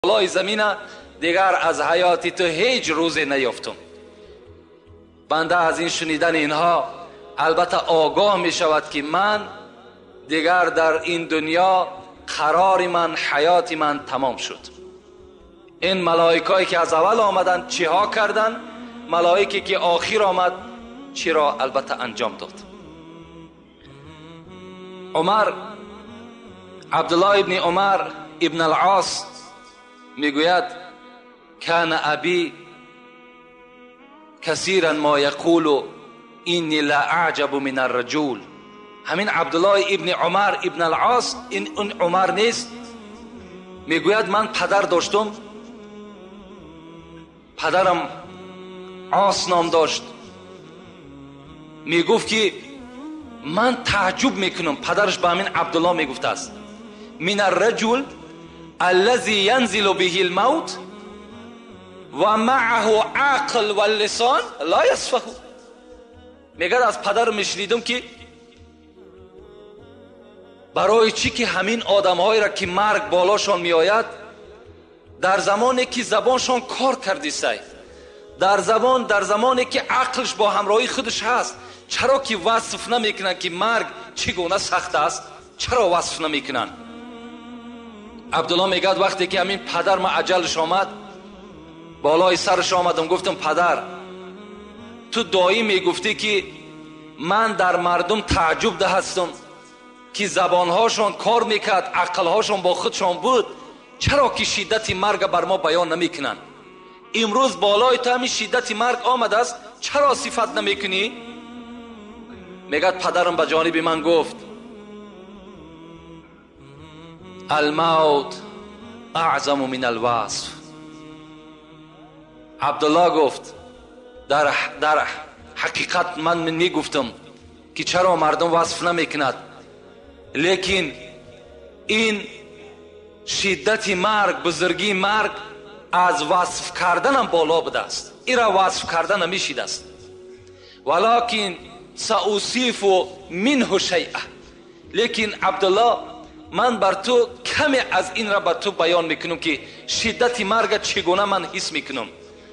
بالای زمین دیگر از حیات تو هیچ روزی نیافتم. بنده از این شنیدن اینها البته آگاه می شود که من دیگر در این دنیا قرار من، حیات من تمام شد. این ملائکایی که از اول آمدن چه ها کردن، ملائکی که آخر آمد چی را البته انجام داد. عمر، عبدالله ابن عمر ابن العاص میگوید کان ابی کثیرا ما یقول اینی لا اعجب من الرجل. همین عبدالله ابن عمر ابن العاص، این اون عمر نیست، میگوید من پدر داشتم، پدرم عاص نام داشت، میگفت که من تعجب میکنم، پدرش به همین عبدالله میگفت است، من الرجل الذي ينزل به الموت و معه عقل و لسان لا يصفه. میگه از پدر میشنیدم که برای چی که همین آدمهایی را که مرگ بالاشان میآید در زمانی که زبانشان کار کردیستی، در زمانی که عقلش با همراهی خودش هست، چرا که وصف نمیکنن که مرگ چگونه سخت است؟ چرا وصف نمیکنن؟ عبدالله میگه وقتی که همین پدر ما عجلش آمد، بالای سرش آمدم، گفتم پدر تو دایی میگفتی که من در مردم تعجب ده هستم که زبانهاشون کار میکرد، عقلهاشون با خودشان بود، چرا که شدت مرگ بر ما بیان نمیکنن؟ امروز بالای تو همین شدت مرگ آمده است، چرا صفت نمیکنی؟ میگه پدرم به جانب من گفت الموت اعظم من الوصف. عبدالله گفت در حقیقت من میگفتم که چرا مردم وصف نمیکند، لیکن این شدت مرگ، بزرگی مرگ از وصف کردنم بالا بوده است، این را وصف کردن نمیشید است. ولکن سأوصف منه شیئا، لیکن عبدالله من بر تو کمی از این را بر تو بیان میکنم که شدت مرگ چگونه من حس میکنم.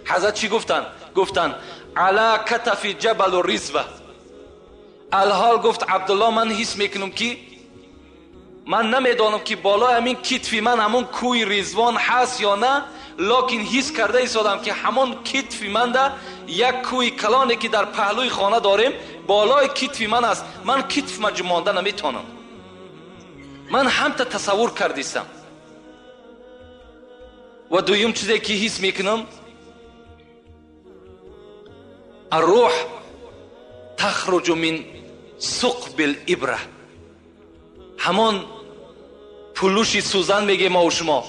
حضرت چی گفتن؟ گفتن علی کتف جبل رزوه. الحال گفت عبدالله من حس میکنم که من نمیدانم که بالای همین کتفی من همون کوی رضوان هست یا نه، لکن حس کرده ایستادم که همون کتفی من ده یک کوی کلانی که در پهلوی خانه داریم بالای کتفی من است، من کتف مجمانده نمیتونم، من هم تا تصور کردیستم. و دویم چیزی که حس میکنم الروح تخرج من ثقب الابره، همون پلوشی سوزن میگه ما و شما،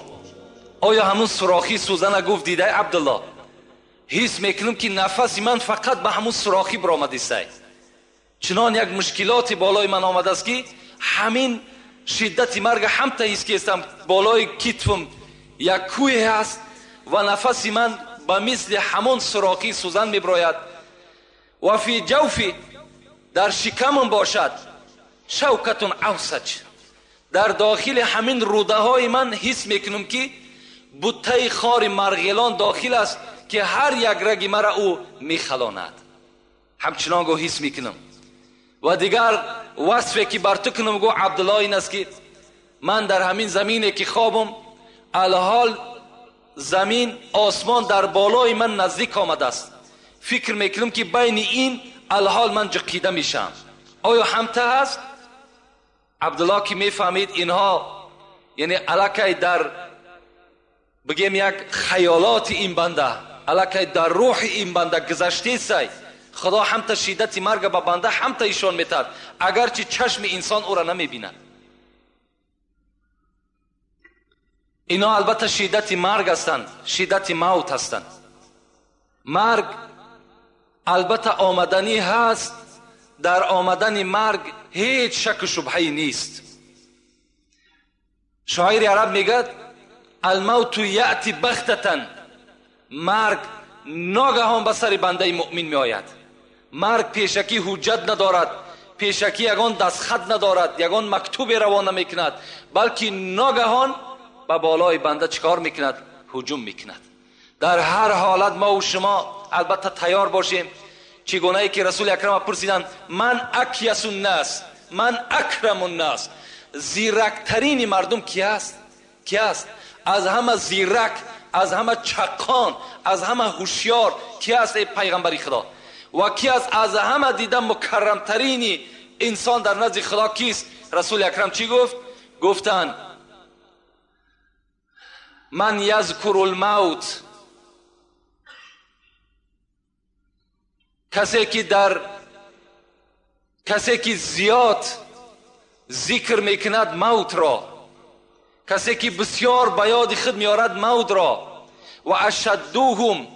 آیا همون سوراخی سوزن گفت دیده عبدالله؟ حس میکنم که نفس من فقط به همون سوراخی برآمده است، چنان یک مشکلات بالای من آمده است که همین شدت مرگ هم تا حس کردم بالای کتفم یک کوه هست و نفس من به مثل همون سوراخی سوزن میبراید. و فی جوفی، در شکمم باشد شوکتون اوسج، در داخل همین روده های من حس میکنم که بوته خار مرغلان داخل است که هر یک رگ مرا او میخلاند، همچنان گو حس میکنم. و دیگر وصفی که بر تو کنم گو عبدالله این است که من در همین زمینه که خوابم الحال زمین آسمان در بالای من نزدیک آمده است، فکر میکنم که بین این الحال من جقیده میشم، آیا همته هست؟ عبدالله که میفهمید اینها یعنی علاکه در بگیم یک خیالات این بنده، علاکه در روح این بنده گذشته سی، خدا هم تا شدت مرگ به بنده هم تا ایشان میتد، اگرچه چشم انسان او را نمیبیند. اینا البته شدت مرگ هستند، شدت موت هستند. مرگ البته آمدنی هست، در آمدن مرگ هیچ شک و شبهه نیست. شاعر عرب میگه الموت یأتی بغتة، مرگ ناگهان به سر بنده مؤمن میآید. مرگ پیشکی حجت ندارد، پیشکی یگان دستخط ندارد، یگان مکتوب روانه میکند، بلکه ناگهان به بالای بنده چیکار میکند؟ ҳуҷум мекунад. Дар ҳар ҳолат мо ва шумо албатта тайёр бошем. Чигунае ки Расули Акрам пурсиданд: ман акясу ннас, ман акраму ннас, зирактарини мардум ки аст? Ки аст? Аз ҳама зирак, аз ҳама чаққон, аз ҳама ҳушёр ки аст, эй пайғамбари Худо? Ва ки аст аз ҳама дида мукаррамтарини инсон дар назди Худо кист? Расули Акрам чӣ гуфт? Гуфтанд: ман язкуру лмавт, касе ки зиёд зикр мекунад мавтро, касе ки бисёр ба ёди худ меорад мавтро, ва ашаддуҳум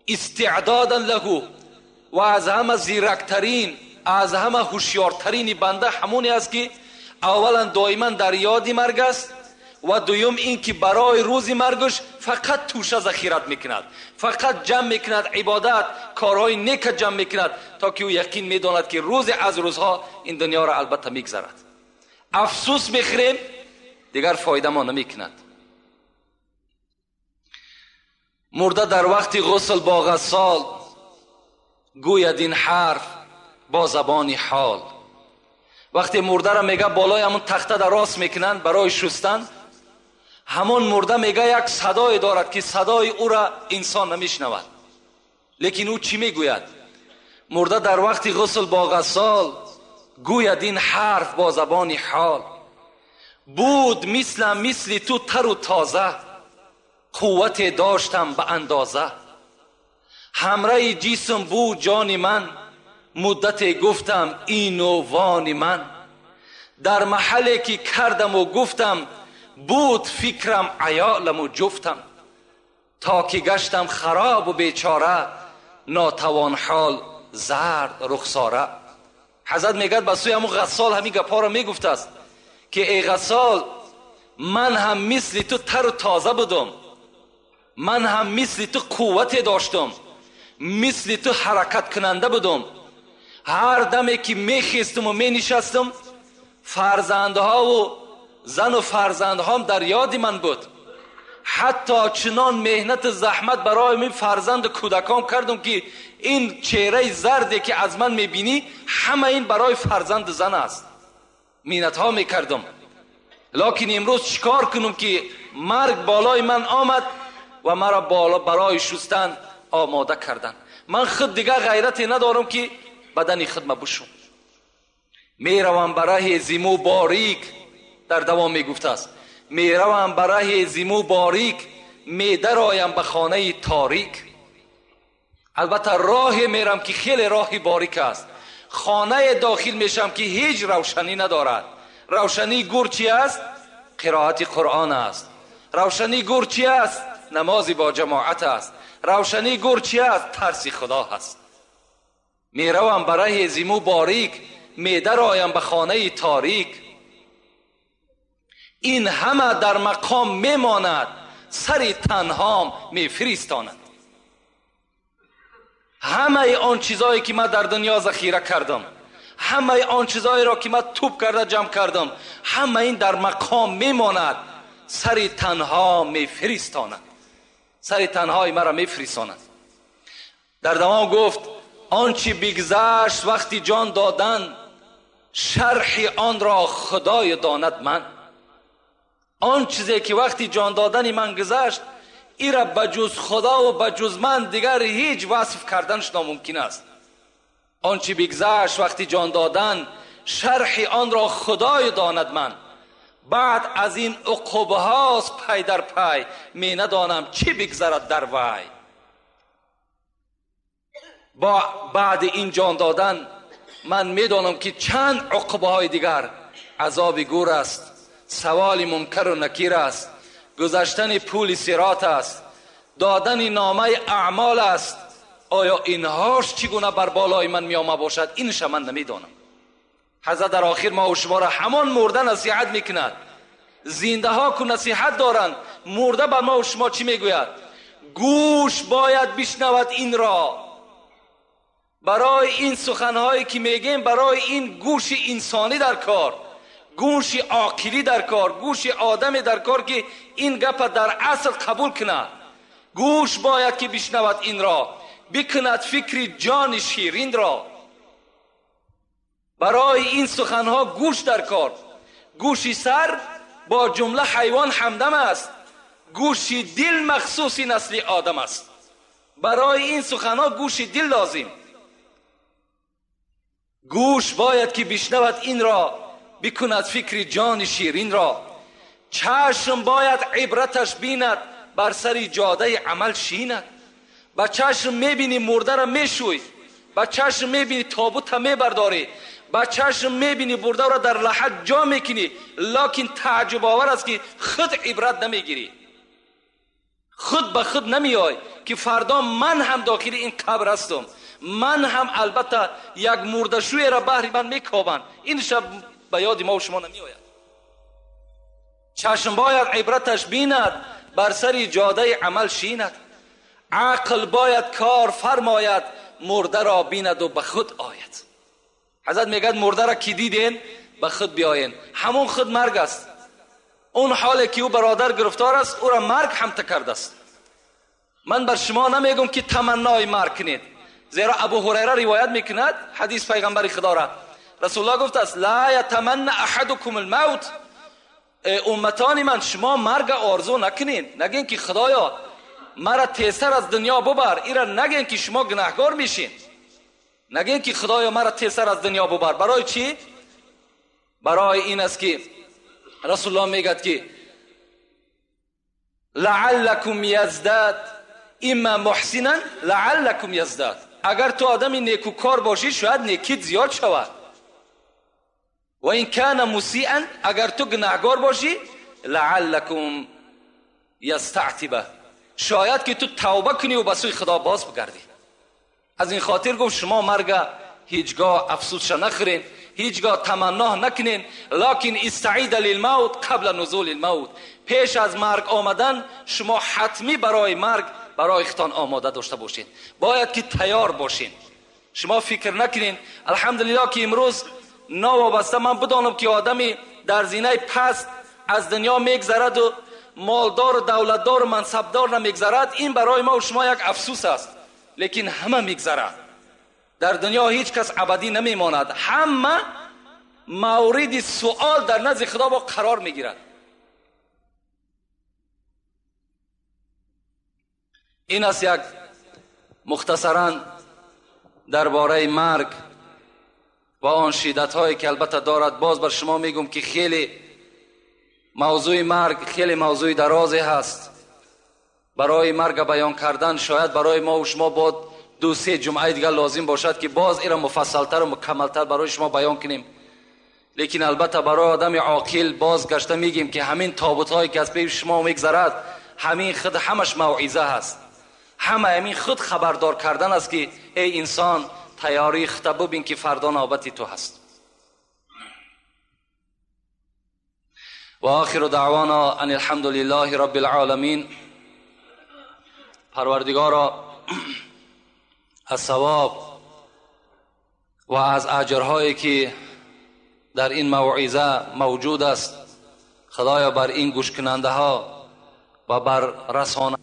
истеъдодан лаҳу, ва аз ҳама зирактарин, аз ҳама ҳушёртарини банда ҳамоне аст ки аввалан доиман дар ёди марг аст, ва дуюм ин ки барои рӯзи маргаш фақат тӯша захират мекунад, фақат ҷамъ мекунад ибодат, корҳои нека ҷамъ мекунад, то ки ӯ яқин медонад ки рӯзе аз рӯзҳо ин дунёро албатта мегзарад. Афсӯс мехӯрем, дигар фоида мо намекунад. Мурда дар вақти ғусл бо ғассол гӯяд ин ҳарф бо забони ҳол. Вақте мурдаро мега болои ҳамон тахта дар рост мекунанд барои шустан, ҳамон мурда мега як садое дорад ки садои ӯра инсон намешнавад. Лекин ӯ чӣ мегӯяд? Мурда дар вақти ғусл бо ғассол гӯяд ин ҳарф бо забони ҳол. Буд мислам мисли ту тару тоза, қуввате доштам ба андоза. Ҳамраи ҷисм буд ҷони ман, муддате гуфтам ину вони ман. Дар маҳалле ки кардаму гуфтам, буд фикрам аёламу ҷуфтам. То ки гаштам харобу бечора, нотавон ҳол зард рухсора. Ҳазрат мегӯяд ба сӯи ҳамун ғассол ҳамин гапҳоро мегуфтааст ки эй ғассол, ман ҳам мисли ту тару тоза будум, ман ҳам мисли ту қуввате доштум, мисли ту ҳаракаткунанда будум. Ҳар даме ки мехестуму менишастум, фарзандҳову зану фарзандҳом дар ёди ман буд. Ҳатто чунон меҳнату заҳмат барои мин фарзанду кӯдаком кардум ки ин чеҳраи зарде ки аз ман мебинӣ, ҳама ин барои фарзанду зан аст. Миннатҳо мекардум. Лекин имрӯз чӣ кор кунум ки марг болои ман омад ва маро барои шустан омода карданд. Ман худ дигар ғайрате надорам ки бадани худма бушум. Меравам ба раҳи зиму борик, дар давом мегуфтааст, меравам ба раҳи зиму борик, медароям ба хонаи торик. Албатта роҳе мерам ки хеле роҳи борик аст. Хонае дохил мешам ки ҳеҷ равшанӣ надорад. Равшании гур чи аст? Қироати Қуръон аст. Равшании гур чи аст? Намози бо ҷамоат аст. Равшании гур чи аст? Тарси Худо ҳаст. Меравам ба раҳи зиму борик, медароям ба хонаи торик. Ин ҳама дар мақом мемонад, сари танҳом мефиристонад. Ҳамаи он чизое ки ман дар дунё захира кардам, ҳамаи он чизоеро ки ман тӯб карда ҷамъ кардам, ҳама ин дар мақом мемонад, сари танҳо мефиристонад, сари танҳои маро мефиристонад. Дар давом гуфт: он чи бигзашт вақти ҷон додан, шарҳи онро Худоё донад ман. Он чизе ки вақти ҷон додани ман гузашт, ира ба ҷуз Худо ва ба ҷуз ман дигар ҳеҷ васф карданаш номумкин аст. Он чи бигзашт вақти ҷон додан, шарҳи онро Худоё донад ман. Баъд аз ин уқубҳост пай дар пай, менадонам чӣ бигзарад дар вай. Бо баъди ин ҷон додан ман медонам ки чанд уқубаҳои дигар азоби гур аст, саволи мункару накир аст, гузаштани пули сирот аст, додани номаи аъмол аст. Оё инҳош чӣ гуна бар болои ман меома бошад, инша ман намедонам. Ҳазрат дар охир мо шуморо ҳамон мурда насиҳат мекунад. Зиндаҳо ку насиҳат доранд, мурда ба мо шумо чӣ мегӯяд? Гӯш бояд бишнавад инро. Барои ин суханҳое ки мегӯем, барои ин гӯши инсонӣ дар кор, گوش عاقلی در کار، گوش آدم در کار که این گپ در اصل قبول کنه. گوش باید که بشنود این را، بکند فکر جان شیرین را. برای این سخنها گوش در کار. گوشی سر با جمله حیوان همدم است، گوشی دل مخصوص نسل آدم است. برای این سخنها گوش دل لازم. گوش باید که بشنود این را، بکند فکر جان شیرین را. چشم باید عبرتش بیند، بر سر جاده عمل شیند. با چشم میبینی مرده را میشوی، با چشم میبینی تابوت میبرداری، با چشم میبینی برده را در لحد جا میکنی، لکن تعجب آور است که خود عبرت نمیگیری، خود به خود نمیای که فردا من هم داخل این قبر هستم، من هم البته یک مردشوی را بهر من میکوبند. این شب به یاد ما و شما نمیآید. چشم باید عبرتش بیند، بر سر جاده عمل شیند. عقل باید کار فرماید، مرده را بیند و به خود آید. حضرت میگد مرده را کی دیدین به خود بیاین. همون خود مرگ است. اون حالی که او برادر گرفتار است، او را مرگ هم تکرده است. من بر شما نمیگم که تمنای مرگ کنید، زیرا ابو هریره روایت میکند حدیث پیغمبر خدا را، رسول الله گفت است لا یتمنى احدکم الموت. امتان من، شما مرگ آرزو نکنین، نگین که خدایا مرا تیزتر از دنیا ببر. ایرا نگین که شما گناهکار میشین، نگین که خدایا مرا تیزتر از دنیا ببر. برای چی؟ برای این است که رسول الله میگد که لعلکم یزداد اما محسنا لعلکم یزداد. اگر تو آدمی نیکوکار باشی شاید نیکیت زیاد شود. و این کان مسیئا، اگر تو گناهکار باشی لعلکم یستعتبه، شاید که تو توبه کنی و به سوی خدا باز بگردی. از این خاطر گفت شما مرگ هیچگاه افسوسش نخورین، هیچگاه تمنا نکنین، لکن استعید للموت قبل نزول الموت. پیش از مرگ آمدن شما حتمی برای مرگ برای اختان آماده داشته باشین، باید که تیار باشین. شما فکر نکنین الحمدلله که امروز ناوابسته من بدانم که آدمی در زینه پست از دنیا میگذرد و مالدار و دولتدار و منصبدار نمیگذرد، این برای ما و شما یک افسوس است. لیکن همه میگذرد، در دنیا هیچ کس ابدی نمیماند، همه مورد سوال در نزد خدا با قرار میگیرد. این است یک مختصرا درباره مرگ و آن شدت هایی که البته دارد. باز بر شما میگم که خیلی موضوع مرگ خیلی موضوع درازی هست. برای مرگ بیان کردن شاید برای ما و شما با 2-3 جمعه دیگر لازم باشد که باز ایرا مفصلتر و مکملتر برای شما بیان کنیم. لیکن البته برای آدم عاقل باز گشته میگیم که همین تابوت هایی که از پیش شما میگذرد، همین خود همش موعظه هست، همه همین خود خبردار کردن است که ای انسان تیاری خود ببین که فردا نوبت تو هست. و آخر دعوانا ان الحمد لله رب العالمین. پروردگارا از ثواب و از اجرهایی که در این موعظه موجود است، خدایا بر این گوش کننده ها و بر رسانه